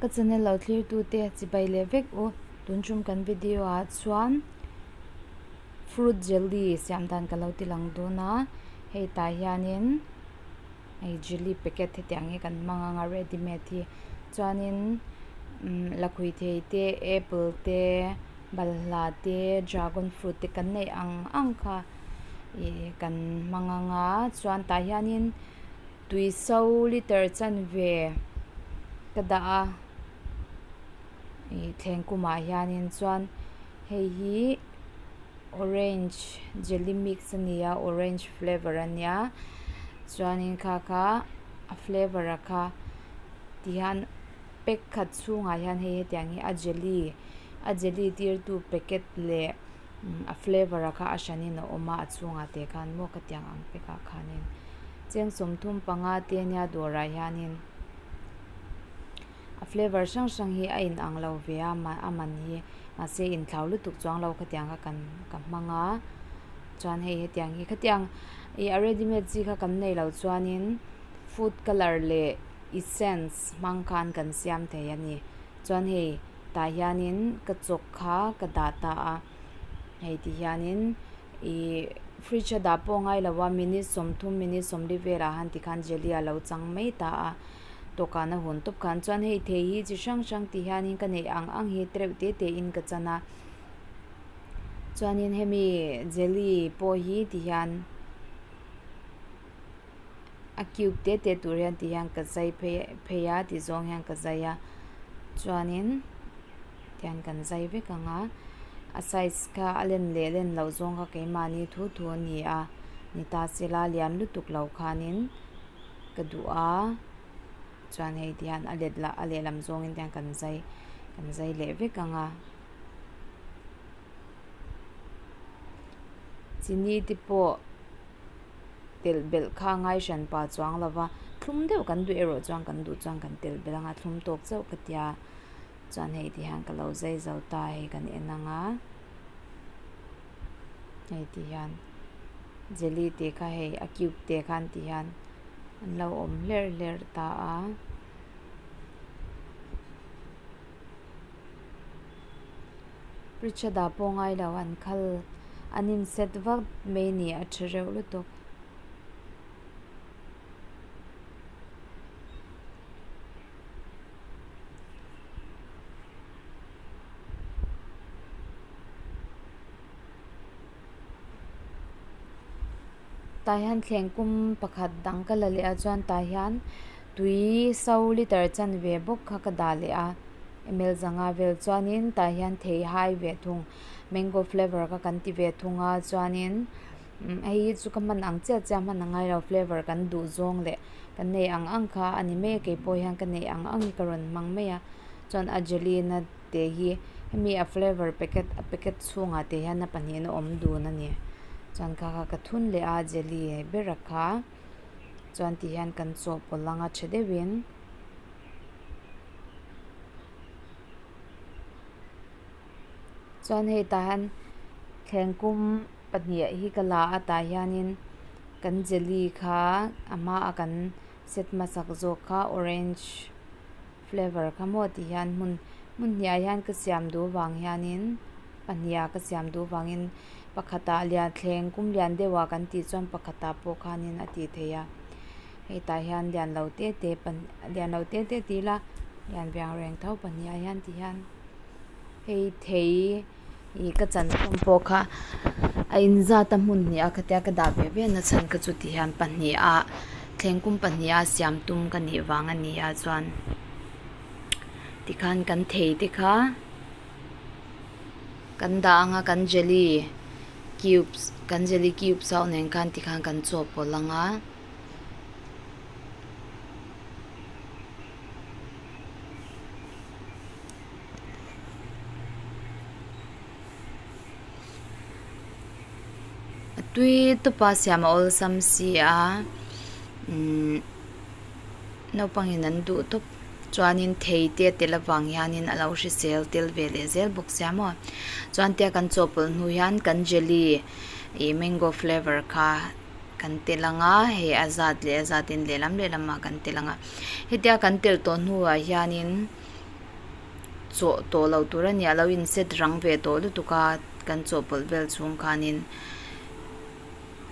Ka channel lo thlir tu te chibai leh vek u tun tum kan video ah chuan fruit jelly siam dan ka lo ti lang dawn a hei tah hianin hei jelly packet hetiang hi kan hmang ang a ready made hi chuanin umm lakhuihthei te apple te balhla te dragon fruit te kan neih ang ang kha ih kan hmang ang a chuan tah hianin. Tui so liter chanve ka dah a ih thleng kumah hianin chuan hei hi orange jelly mix a ni a orange flavour a nia chuanin kha kha a flavour a kha tihian pack khat chhungah hian hei hetiang hi a jelly a jelly tir tu packet leh a flavour a kha a hranin a awm a a chhungah te khan maw ka tiang ang pekah khanin cheng 35 te ania dawrah hianin a flavour hrang hrang hi a in ang lo ve a a man hi mahse inthlau lutuk chuang lo khatiang kha kan ka hmang a chuan hei hetiang hi khatiang ih a ready made chi kha kan nei lo chuanin food colour leh essence hmang khan kan siam thei a ni chuan hei. Tah hianin ka chawk kha ka dah ta a, hei ti hianin ih fridge a dah pawh ngai lo a minute 30 minute 40 velah han tikhan jelly a lo chang mai ta a, tawkahna hun tawp khan chuan hei thei hi chi hrang hrang ti hianin ka neih ang ang hi tereuh te te in ka chan a, chuanin hemi jelly pawh hi ti hian. A cube te te tur hian ti hian ka zai phei phei a ti zawng hian ka zai a chuanin tihian kan zai vek ang a a size kha a len leh len loh zawng kha keimahni thu thu a ni a ni ta sela lian lutuk lo khanin ka duh a chuan hei ti hian a let lah a lehlam zawngin tihian kan zai kan zai leh vek ang a. Chini te pawh. Telh belh kha a ngai hran pa chuang lo va, thlum deuh kan duh erawh chuan kan duh chuan kan telh belh ang a, thlum tawk chauh ka tia chuan hei ti hian ka lo zai zo ta hei kan en ang a, hei ti hian jelly te kha hei a cube te khan ti hian an lo awm hlerh hlerh ta a. Richard ah pawh ngai lo an khal an in set vak mai ni a tha reuh lutuk. Tah hian thleng kum pakhat dang ka la leh a chuan tah hian tui so liter chanve bawk kha ka dah leh a ml zanga vel chuanin tah hian thei hai ve thung mango flavour kha kan ti ve thung a chuanin hei hi chu ka hman ang chiah chiah hman a ngai lo flavour kan duh zawng leh kan nei ang ang kha a ni mai a keipawh hian ka neih ang ang hi ka rawn hmang mai a chuan a jelly na te hi hemi a flavour packet a packet chhungah te hian a pahnihin a awm dun a ni chuan kha kha ka thun leh a jelly ber a kha chuan ti hian kan chawhpawlh anga tha deuhin. Chuan hei tah hian thleng kum pahnih hi ka la a tah hianin kan jelly kha a hmaah kan set hmasak zawk kha orange. Flavour kha maw tih hian hmun hmun hniah hian ka siam duh vang hianin pahniha ka siam duh vangin pakhatah lian thleng kum lian deuhah kan tih chuan pakhatah pawh khanin a tih theih a hei tah hian lian lo te te lian lo te te tih ila lian ve ang reng tho pahniha hian ti hian hei thei ih ka chan khawm pawh kha a inzat a hmun hnih a khatia ka dah ve ve na chhan kha chu ti hian pahniha thleng kum pahniha siam tum ka nih vang a ni a chuan tikhan kan thei te kha kan dah ang a kan jelly cubes kan jelly cubes ho nen khan tikhan kan chawhpawlh ang a. A tui tawpa siam a awlsam si a umm naupangin an duh tawp chuanin thei te a tel avang hianin a lo hrisel tel ve leh zel bawk sia maw chuan tia kan chawhpawlh hnu hian kan jelly ih mango flavour kha kan tel ang a hei a zat leh a zat in lehlam lehlamah kan tel ang a hetia kan tel tawh hnuah hianin. Chawh tawh lo tur a nia, a lo in set rang ve tawh lutuk a, kan chawhpawlh vel chhung khanin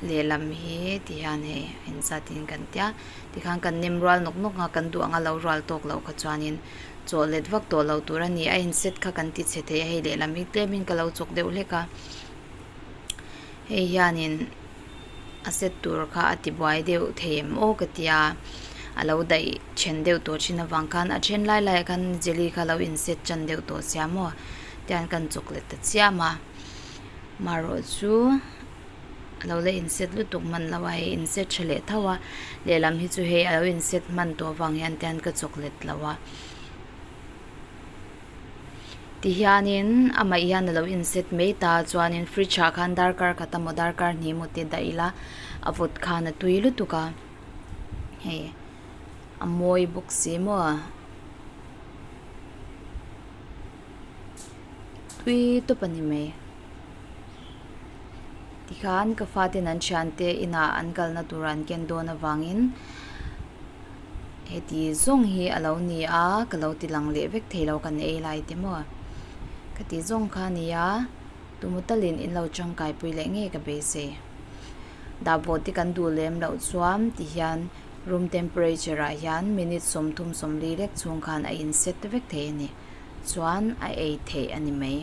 lehlam hi ti hian hei a inzat in kan tia tikhan kan nem rual nawk nawk a kan duh anga lo rual tawk loh kha chuanin chawh let vak tawh lo tur a ni a in set kha kan ti chhe thei a hei lehlam hi tlem in ka lo chawk deuh hlek a hei hianin a set tur kha a ti buai deuh thei em aw ka tia a lo daih then deuh tawh thin avang khan a then lai lai ah khan jelly kha a lo in set tan deuh tawh sia maw tihian kan chawk let ta chiam a marawh chu a lo la in set lutuk hman lo a hei in set tha leh tho a lehlam hi chu hei a lo in set hman tawh avang hian tihian ka chawk let lo a. Tihianin amah hian a lo inset mai ta chuanin fridge ah khan darkar khat emaw darkar hnih emaw te dah ila a vawt khan a tui lutuk a hei a mawi bawk si maw tui tawp a ni mai tikhan ka fate an thiante inah an kalna tur an ken dawn avangin. Heti zawng hi a lo ni a, ka lo ti lang leh vek thei lo kan ei lai te maw. Ka ti zawng kha a ni a, tumaw talin in lo tangkai pui leh ngei ka beisei. Dahbawh te kan duh lem loh chuan ti hian room temperature ah hian minute 30 40 lek chhung khan a in set vek thei a ni. Chuan a ei theih a ni mai.